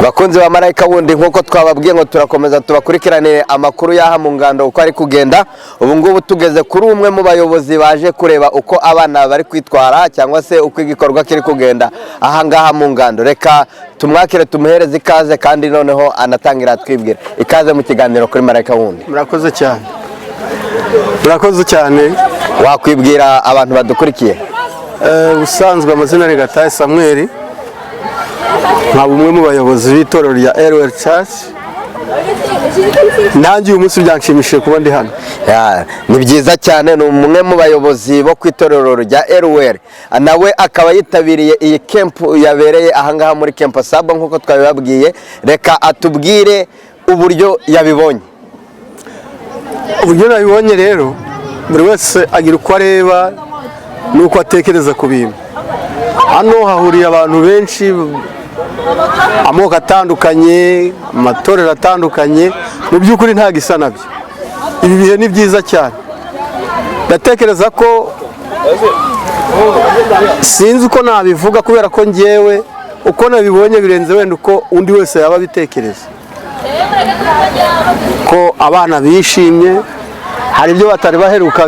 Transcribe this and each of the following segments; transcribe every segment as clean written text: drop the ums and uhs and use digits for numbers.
Bakunzi ba Marayika wundi, nk'uko twababwiye ngo turakomeza tubakurikiranire amakuru y'aha mu ngando uko ari kugenda, ubu ngubu tugeze kuri umwe mu bayobozi baje kureba uko abana bari kwitwara cyangwa se uko igikorwa kiri kugenda aha ngaha mu ngando. Reka tumwakire, tumuhereze ikaze, kandi noneho anatangira atwibwira. Ikaze mu kiganiro kuri Marayika wundi. Murakoze cyane, murakoze cyane. Wakwibwira abantu badukurikiye? Ubusanzwe amazina ni Gataye Samuel, nkaba umwe mu bayobozi b'itorero rya LL Church. Nanjye uyu munsi byanshimishije kuba ndi hano. Ya, ni byiza cyane. Ni umwe mu bayobozi bo ku itorero rya LL, nawe akaba yitabiriye iyi camp yabereye ahangaha muri Camp Saba nk'uko twabibabwiye. Reka atubwire uburyo yabibonye. Uburyo nabibonye rero, buri wese agira uko areba n'uko atekereza ku bintu. Hano hahuriye abantu benshi, amoko atandukanye, amatorero atandukanye. Mu by'ukuri nta gisa nabyo. Ibi bihe ni byiza cyane. Ndatekereza ko, sinzi uko nabivuga, kubera ko ngewe uko nabibonye birenze wenda uko undi wese yaba abitekereza, ko abana bishimye, hari ibyo batari baheruka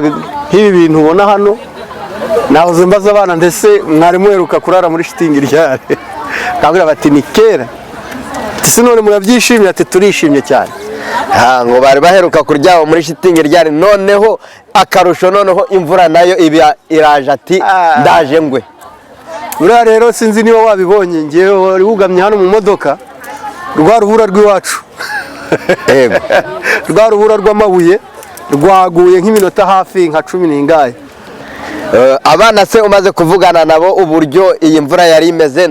nk'ibi bintu ubona hano. Nahoze mbaza abana, ndetse mwari muheruka kurara muri shitingi ryari? Bakambwira bati ni kera. Ati se none murabyishimiye? Ati turishimye cyane. Ha, ngo bari baheruka kuryama muri shitingi ryari? Noneho akarusho, noneho imvura nayo iba iraje, ati ndaje ngwe. Buriya rero sinzi niba wabibonye, ngewe wari wugamye hano mu modoka, rwa rubura rw'iwacu, rwa rubura rw'amabuye rwaguye nk'iminota hafi nka 10 n'ingahe. Abana se umaze kuvugana nabo, uburyo iyi mvura yari imeze,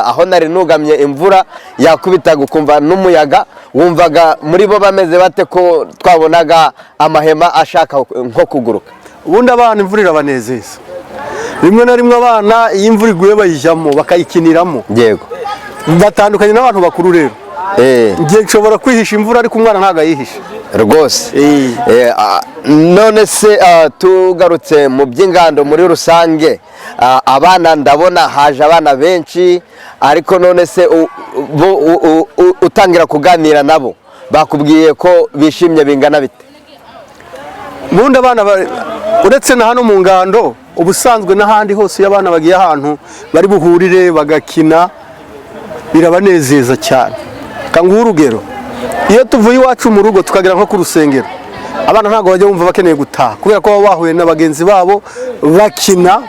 aho nari nugamye imvura yakubitaga ukumva n'umuyaga, wumvaga muri bo bameze bate, ko twabonaga amahema ashaka nko kuguruka? Ubundi abana imvura irabanezeza. Rimwe na rimwe abana iyo imvura iguye bayijyamo, bakayikiniramo. Batandukanye n'abantu bakuru rero. Njye nshobora kwihisha imvura, ariko umwana ntabwo ayihisha. Rwose. None se tugarutse mu by'ingando muri rusange, abana ndabona haje abana benshi, ariko none se utangira kuganira nabo bakubwiye ko bishimye bingana bite? Ubundi abana uretse na hano mu ngando, ubusanzwe n'ahandi hose iyo abana bagiye ahantu bari buhurire bagakina birabanezeza cyane. Reka nguhe urugero: iyo tuvuye iwacu mu rugo tukagera nko ku rusengero, abana ntabwo bajya bumva bakeneye gutaha, kubera ko baba bahuye na bagenzi babo bakina,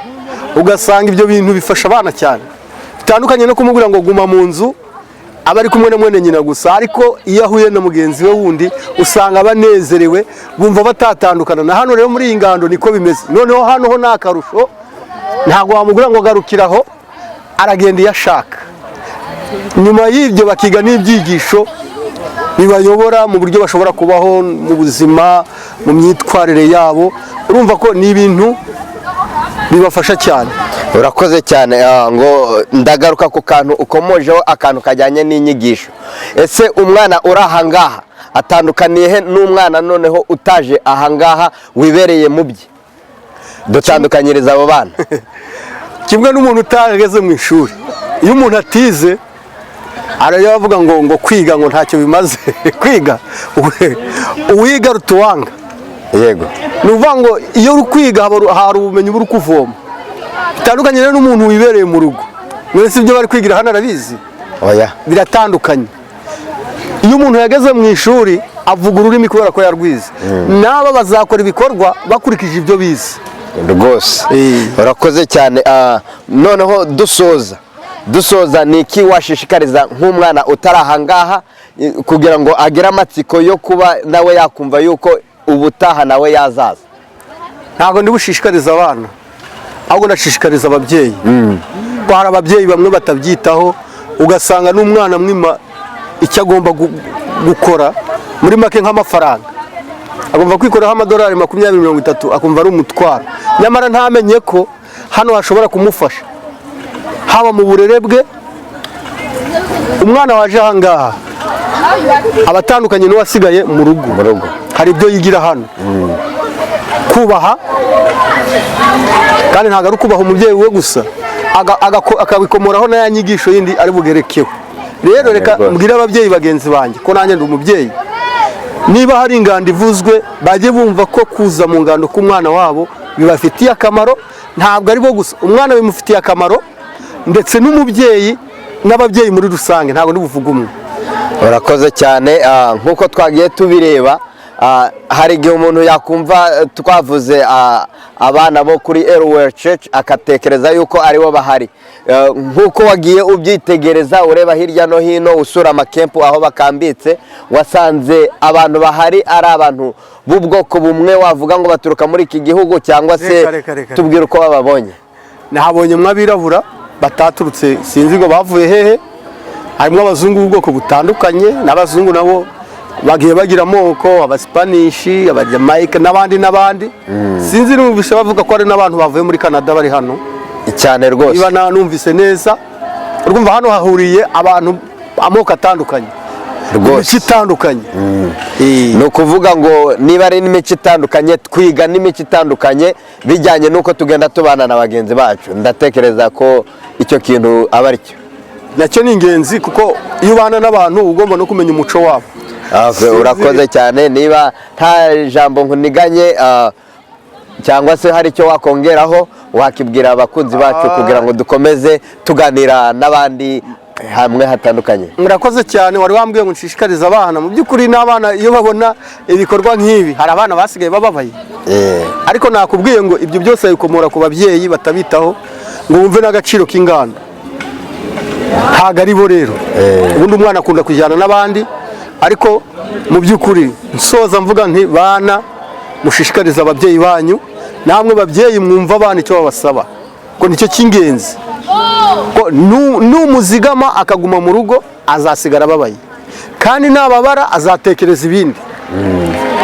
ugasanga ibyo bintu bifasha abana cyane. Bitandukanye no kumubwira ngo guma mu nzu, aba ari kumwe na mwene nyina gusa, ariko iyo ahuye na mugenzi we wundi usanga banezerewe, bumva batatandukana. Na hano rero muri iyi ngando niko bimeze. Noneho hano ho ni akarusho, ntabwo wamubwira ngo garukiraho, aragenda iyo ashaka. Nyuma y'ibyo bakiga n'ibyigisho bibayobora mu buryo bashobora kubaho mu buzima, mu myitwarire yabo. Urumva ko ni ibintu bibafasha cyane. Urakoze cyane. Ngo ndagaruka ku kantu ukomojeho, akantu kajyanye n'inyigisho. Ese umwana uri ahangaha atandukaniye he n'umwana noneho utaje ahangaha wibereye mu bye? Dutandukanyiriza abo bana. Kimwe n'umuntu utageze mu ishuri. Iyo umuntu atize arajya bavuga ngo kwiga ngo ntacyo bimaze kwiga, uwiga rutuwanga. Ni ukuvuga ngo iyo uri kwiga hari ubumenyi buri kuvoma, bitandukanye rero n'umuntu wibereye mu rugo. None se ibyo bari kwigira hano arabizi? Oya. Biratandukanye. Iyo umuntu yageze mu ishuri avuga ururimi kubera ko yarwize, n'aba bazakora ibikorwa bakurikije ibyo bize. Rwose. Urakoze cyane. Noneho dusoza, ni iki washishikariza nk'umwana utari ahangaha kugira ngo agire amatsiko yo kuba nawe yakumva yuko ubutaha nawe yazaza? Ntabwo ndi bushishikariza abana, ahubwo ndashishikariza ababyeyi, ko hari ababyeyi bamwe batabyitaho, ugasanga n'umwana mwima icyo agomba gukora. Muri make nk'amafaranga, agomba kwikoraho amadolari 20, 30, akumva ari umutwaro, nyamara ntamenye ko hano hashobora kumufasha haba mu burere bwe. Umwana waje aha ngaha aba atandukanye n'uwasigaye mu rugo. Mu rugo. Hari ibyo yigira hano, kubaha, kandi ntabwo ari ukubaha umubyeyi we gusa, akabikomoraho na ya nyigisho yindi ari bugerekeho. Rero reka Rwose. mbwire ababyeyi bagenzi banjye ko nanjye ndi umubyeyi, niba hari ingando ivuzwe, bajye bumva ko kuza mu ngando k'umwana wabo bibafitiye akamaro. Ntabwo ari bo gusa, umwana bimufitiye akamaro, ndetse n'umubyeyi n'ababyeyi muri rusange, ntabwo ndi buvuge umwe. Urakoze cyane. Nk'uko twagiye tubireba, hari igihe umuntu yakumva twavuze abana bo kuri Elwell Church akatekereza yuko aribo bahari. Nk'uko wagiye ubyitegereza, ureba hirya no hino, usura ama camp aho bakambitse, wasanze abantu bahari ari abantu b'ubwoko bumwe, wavuga ngo baturuka muri iki gihugu cyangwa se Reka, reka, reka. tubwire uko bababonye. Nahabonye mw'abirabura bataturutse, sinzi ngo bavuye hehe. Harimo abazungu b'ubwoko butandukanye, n'abazungu nabo bagiye bagira amoko: Abasipanishi, Abajamayika n'abandi n'abandi. Sinzi, numvise bavuga ko hari n'abantu bavuye muri Canada bari hano. Cyane rwose. Niba numvise neza, urumva hano hahuriye abantu amoko atandukanye, imico itandukanye. Ni ukuvuga ngo niba ari n'imico itandukanye, twiga n'imico itandukanye bijyanye n'uko tugenda tubana na bagenzi bacu. Ndatekereza ko icyo kintu aba ari cyo. Nacyo ni ingenzi, kuko iyo ubana n'abantu uba ugomba no kumenya umuco wabo. Urakoze cyane. Niba nta jambo nkuniganye, cyangwa se hari icyo wakongeraho, wakibwira abakunzi bacu kugira ngo dukomeze tuganira n'abandi hamwe hatandukanye. Murakoze cyane. Wari wambwiye ngo nshishikarize abana. Mu by'ukuri n'abana iyo babona ibikorwa nk'ibi, hari abana basigaye bababaye, ariko nakubwiye ngo ibyo byose bikomora ku babyeyi batabitaho ngo bumve n'agaciro k'ingando. Ntabwo ari bo rero. Ubundi umwana akunda kujyana n'abandi. Ariko mu by'ukuri nsoza mvuga nti: bana, mushishikarize ababyeyi banyu, namwe babyeyi mwumva abana icyo babasaba, ngo nicyo cy'ingenzi, ko numuzigama akaguma mu rugo azasigara ababaye, kandi nababara azatekereza ibindi.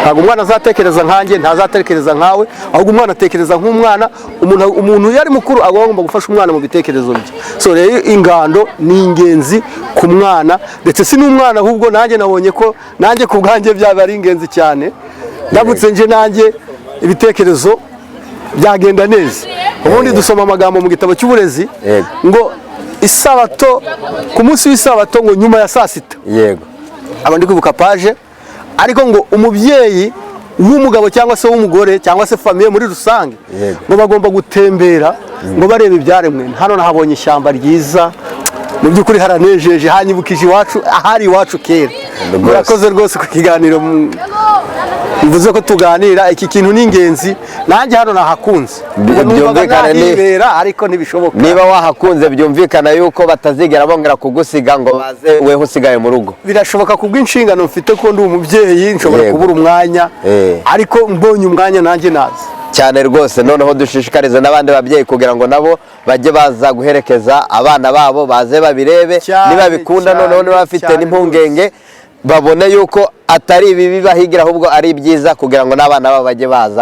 Ntabwo umwana azatekereza nkanjye, ntazatekereza nkawe, ahubwo umwana atekereza nk'umwana. Umuntu iyo ari mukuru aba agomba gufasha umwana mu bitekerezo bye. So rero ingando ni ingenzi ku mwana, ndetse si n'umwana, ahubwo nanjye nabonye ko nanjye ku bwanjye byaba ari ingenzi cyane. Ndamutse nje nanjye ibitekerezo byagenda neza. Ubundi dusoma amagambo mu gitabo cy'uburezi ngo isabato, ku munsi w'isabato, ngo nyuma ya saa sita, aba ndi kwibuka page, ariko ngo umubyeyi w'umugabo cyangwa se w'umugore cyangwa se famille muri rusange ngo bagomba gutembera ngo barebe ibyaremwe. Hano nahabonye ishyamba ryiza, mu by'ukuri haranejeje, hanyibukije iwacu, ahari iwacu kera. Murakoze rwose ku kiganiro mvuze ko tuganira. Iki kintu ni ingenzi, nanjye hano nahakunze. Numvaga Byumvikane nahibera, ariko ntibishoboka. Niba wahakunze, byumvikana yuko batazigera bongera kugusiga ngo baze weho usigaye mu rugo. Birashoboka kubw'inshingano mfite, ko ndi umubyeyi, nshobora kubura umwanya, ariko mbonye umwanya nanjye naza. Cyane rwose. Noneho dushishikarize n'abandi babyeyi kugira ngo nabo bajye baza guherekeza abana babo, baze babirebe nibabikunda, noneho niba bafite n'impungenge babone yuko atari ibibi bahigira, ahubwo ari ibyiza, kugira ngo n'abana babo bajye baza.